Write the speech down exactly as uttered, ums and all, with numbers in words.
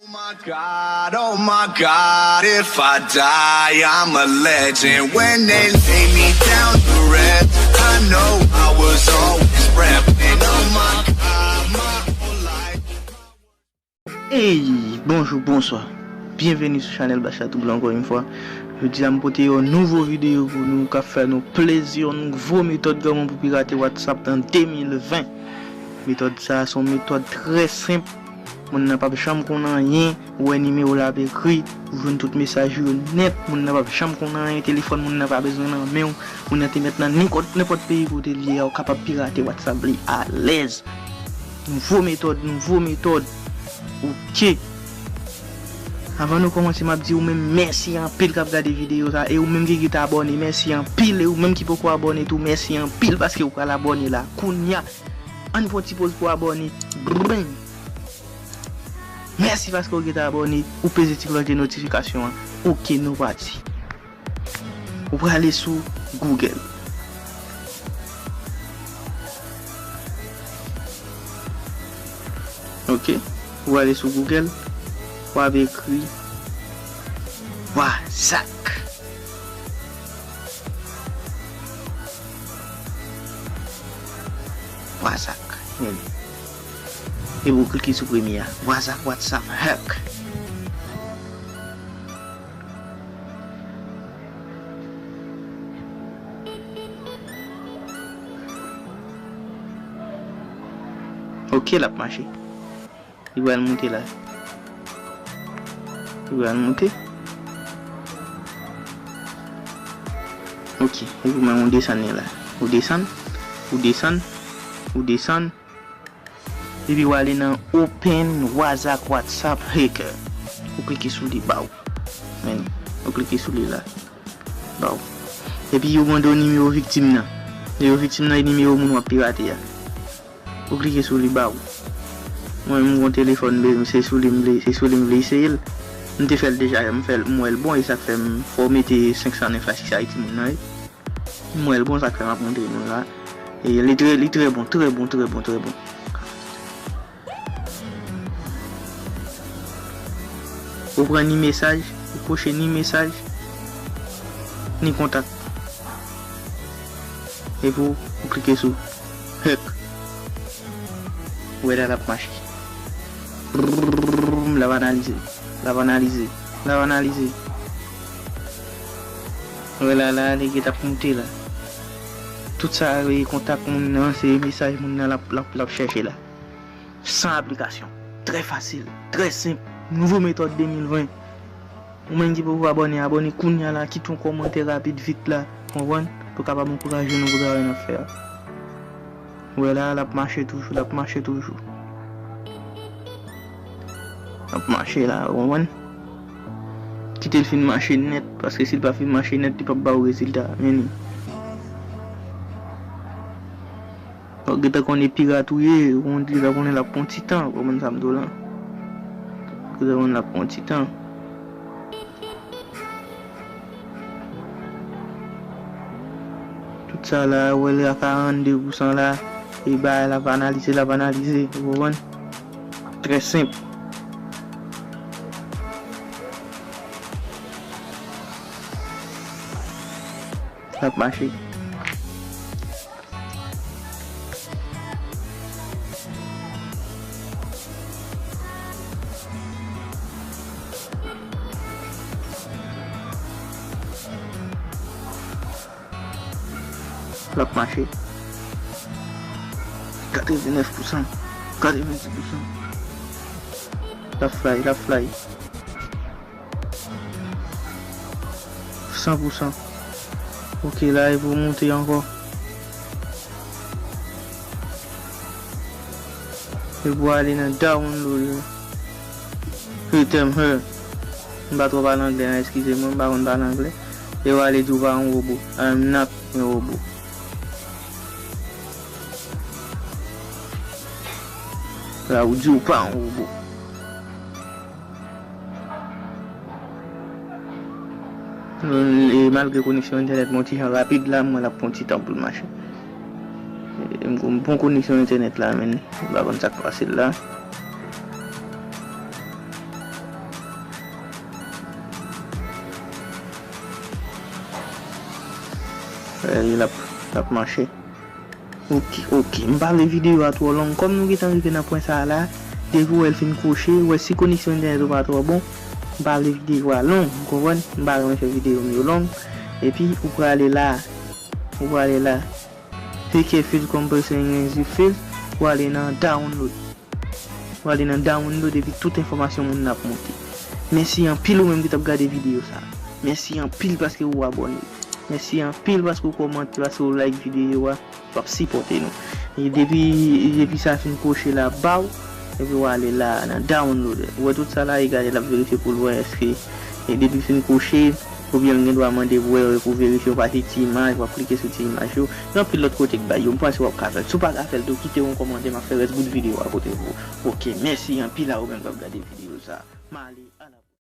Oh my God, oh my God, if I die, I'm a legend. When they lay me down to rest, I know I was always repping. Oh my God, my whole life. Hey, bonjou, bonswa. Byenveni sou chanèl Bach la Tout Blan ankò yon fwa. Jodi a m pote yon nouvo videyo pou nou k ap fè nou plezi, yon nouvo metòd kòman pou pirate WhatsApp nan de mil ven. Metòd sa a se yon metòd trè senp. Moun nan p ap janm konn anyen. Ou wè nimewo l ap ekri, ou jwenn tout mesaj yo nèt. Moun nan p ap janm konn anyen. Telefòn moun nan pa bezwen nan men w. Moun nan te mèt nan nenpòt, nenpòt peyi kote l ye a, ou kapab pirate WhatsApp li alèz. Nouvo metòd, nouvo metòd. Ok. Avan nou kòmanse, m ap di ou menm mèsi anpil k ap gade videyo sa. E ou menm ki gentan abòne, mèsi anpil. E ou menm ki poko abòne tou, mèsi anpil paske ou pral abòne la kounya. Ann pran ti poz pou abòne. Bring. Mèsi paske ou gentan abòne, ou peze ti klòch de notifikasyon an. Ok, nou pati. Ou prale sou Google. Ok, ou prale sou Google, w ap ekri Wazak. Wazak. Men li. Epi w klike sou premye a. Wazak WhatsApp hack. Ok, l ap mache. Li pral moute la. Li pral moute. Ok, epi mwen ou desann li la. Ou desann, ou desann, ou desann. Epi w ale nan Open Wazak WhatsApp Hacker. Ou klike sou li, baw. Men, ou klike sou li la. Baw. Epi yo mande w nimewo viktim nan. Nimewo viktim nan e nimewo moun w ap pirate a. Ou klike sou li, baw. Mwen menm gon telefòn, men se sou li m vle, se sou li m vle eseye l. M te fè l deja, m fè l, m wè l bon, e sa k fè m fè w mete senk san nèf la, si se Ayiti moun nan ye. M wè l bon, sa k fè m ap montre nou la. E li trè, li trè bon, trè bon, trè bon, trè bon. Ou pran ni mesaj, ou koche ni mesaj, ni kontak. Epi w, ou klike sou hack. Ou wè la l ap mache. Brrrr, l ap analize, l ap analize, l ap analize. Ou wè la, la, li gentan ap moute la. Tout sa, e kontak moun nan, se mesaj moun nan l ap, l ap, l ap chèche la. San aplikasyon. Trè fasil, trè senp. Nouvo metòd de mil ven. Ou menm ki poko abòne, abòne kounya la, kite yon kòmantè rapid vit la, konprann? Pou kapab ankouraje nou pou travay n ap fè a. Ou wè la, l ap mache toujou, l ap mache toujou. L ap mache la, ou konprann? Kite l fin mache nèt, paske si l pa fin mache nèt, li p ap ba w rezilta, men li. Ou gentan konnen pirat ou ye, ou gentan konnen l ap pran ti tan, ou konprann sa m di w lan? Ou gentan konnen l ap pran ti tan. Tout sa la, ou wè l a karannde pousan la, e bagay la ap analize, l ap analize, ou konprann? Trè senp. L ap mache. L ap mache. Katrevenèf pousan. Katrevensis pousan. L ap fly, l ap fly. San pousan. Ok, la, e pou moute ankò. E pou ale nan download. Return her. M pa twò pale anglè, non, eskize mwen, m pa konn pale anglè. E w ale di w pa yon wobo. I'm not a wobo. La, ou di w pa yon wobo. E malgre koneksyon entènèt mwen ti jan rapid la, m wè l ap pran ti tan pou l mache. E m gon bon koneksyon entènèt la, men m pa konn sa k pase l la. L ap, l ap mache. Ok, ok. M pa vle videyo a twò long. Kòm nou gentan rive nan pwen sa a la, depi w wè l fin kwoche, w wè si koneksyon entènèt ou pa twò bon, m pa vle videyo a long, ou konprann? M pa renmen fè videyo m yo long. Epi, ou prale la. Ou prale la. P K field compressor and exit field. Ou ale nan download. Ou ale nan download epi tout enfòmasyon moun nan ap monte. Mèsi anpil ou menm ki t ap gade videyo sa. Mèsi anpil paske ou abòne. Mèsi anpil paske ou kòmante, paske ou like videyo a. W ap sipòte nou. E depi, depi sa fin kwoche la ba w, epi w ale la nan download. Ou wè tout sa la, e gade l ap verifye pou l wè èske, e depi fin kwoche, oubyen l gen dwa mande pou wè pou verifye yon pati ti imaj, w ap klike sou ti imaj yo. Gen anpil lòt kote k bay yo, m panse w ap ka fè l. Si w pa ka fè l tou, kite yon kòmantè, m ap fè rès bout videyo a pote pou ou. Ok, mèsi anpil a ou menm k ap gade videyo sa. M ale, a la